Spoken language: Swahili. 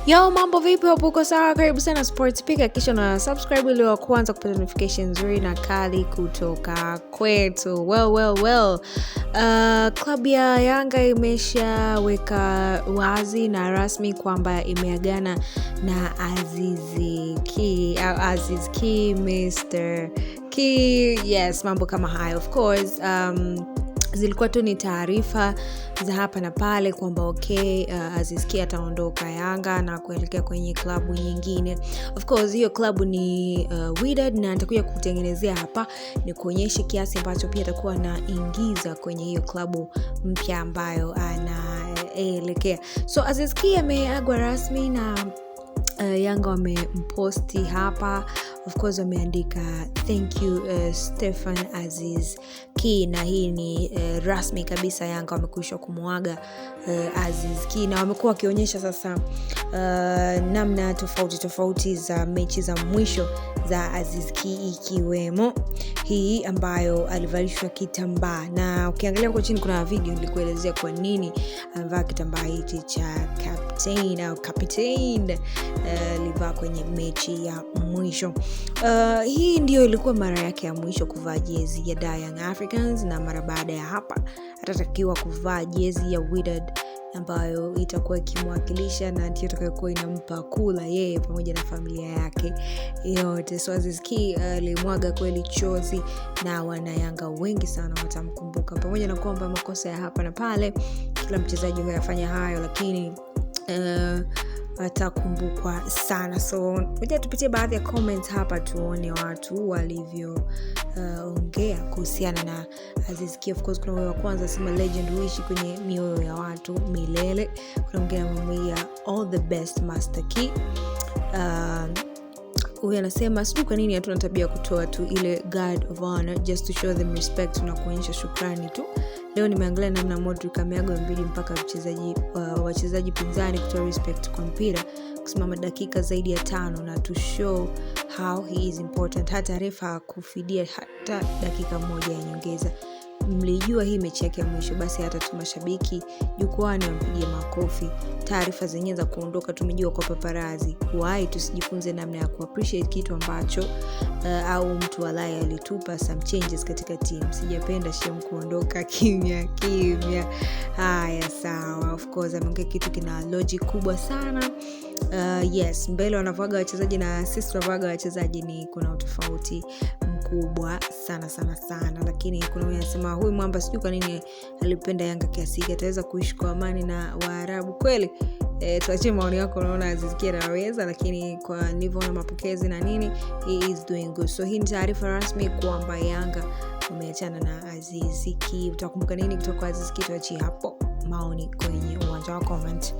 Yo, mambo vipi hapo, uko sawa? Karibu sana Sports Pick, kisha na subscribe ili wa kwanza kupata notification nzuri na kali kutoka kwetu. Well, well, well. Klabu ya Yanga imeshaweka wazi na rasmi kwamba imeagana na Aziz Ki, au Aziz Ki, Mr. Ki. Yes, mambo kama hayo. Of course, zilikuwa tu ni taarifa za hapa na pale kwamba okay, Aziz Ki ataondoka Yanga na kuelekea kwenye klabu nyingine. Of course hiyo klabu ni Wydad, na nitakuja kutengenezea hapa ni kuonyeshe kiasi ambacho pia atakuwa anaingiza kwenye hiyo klabu mpya ambayo anaelekea. So Aziz Ki ameagwa rasmi na Yanga wamemposti hapa. Of course wameandika thank you Stefan Aziz Ki, na hii ni rasmi kabisa, Yanga wamekwisha kumwaga Aziz Ki, na wamekuwa wakionyesha sasa namna tofauti tofauti za mechi za mwisho za Aziz Ki, ikiwemo hii ambayo alivalishwa kitambaa, na ukiangalia huko chini kuna video nilikuelezea kwa nini amevaa kitambaa hichi cha captain au captain alivaa kwenye mechi ya mwisho. Hii ndio ilikuwa mara yake ya mwisho kuvaa jezi ya Dar Young Africans, na mara baada ya hapa atatakiwa kuvaa jezi ya Wydad ambayo itakuwa ikimwakilisha na ndio itakayokuwa inampa kula yeye pamoja na familia yake yote. So Aziz Ki alimwaga kweli chozi na wanayanga wengi sana watamkumbuka, pamoja na kwamba makosa ya hapa na pale, kila mchezaji huyafanya hayo, lakini atakumbukwa sana. So ngoja tupitie baadhi ya comments hapa tuone watu walivyo ongea kuhusiana na Aziz Ki. Of course kuna huyo wa kwanza sema legend huishi kwenye mioyo ya watu milele. Kuna mwingine amemwambia all the best Master Ki. Huyu anasema sijui kwa nini hatuna tabia ya kutoa tu ile guard of honor just to show them respect na kuonyesha shukrani tu. Leo nimeangalia namna Modric ameagwa mbili mpaka wachezaji pinzani kutoa respect kwa mpira, kusimama dakika zaidi ya 5 na to show how he is important. Hata refa hakufidia hata dakika moja ya nyongeza. Mlijua hii mechi yake ya mwisho, basi hata tu mashabiki jukwani wampigie makofi. Taarifa zenyewe za kuondoka tumejua kwa paparazi. Why tusijifunze namna ya kuappreciate kitu ambacho au mtu alai alitupa some changes katika team. Sijapenda Shem kuondoka kimya kimya. Haya, sawa. Of course ameongea kitu kina logic kubwa sana. Yes, mbele wanavaga wachezaji na sisi tunavaga wachezaji, ni kuna utofauti mkubwa sana sana sana. Lakini kuna mwenye anasema huyu mwamba sijui kwa nini alipenda Yanga kiasi hiki, ataweza kuishi kwa amani na Waarabu kweli? Tuachie maoni yako, unaona Aziz Ki anaweza, lakini kwa nilivyoona mapokezi na nini, he is doing good. So hii ni taarifa rasmi kwamba Yanga wameachana na Aziz Ki. Utakumbuka nini kutoka kwa Aziz Ki? Tuachie hapo maoni kwenye uwanja wa comment.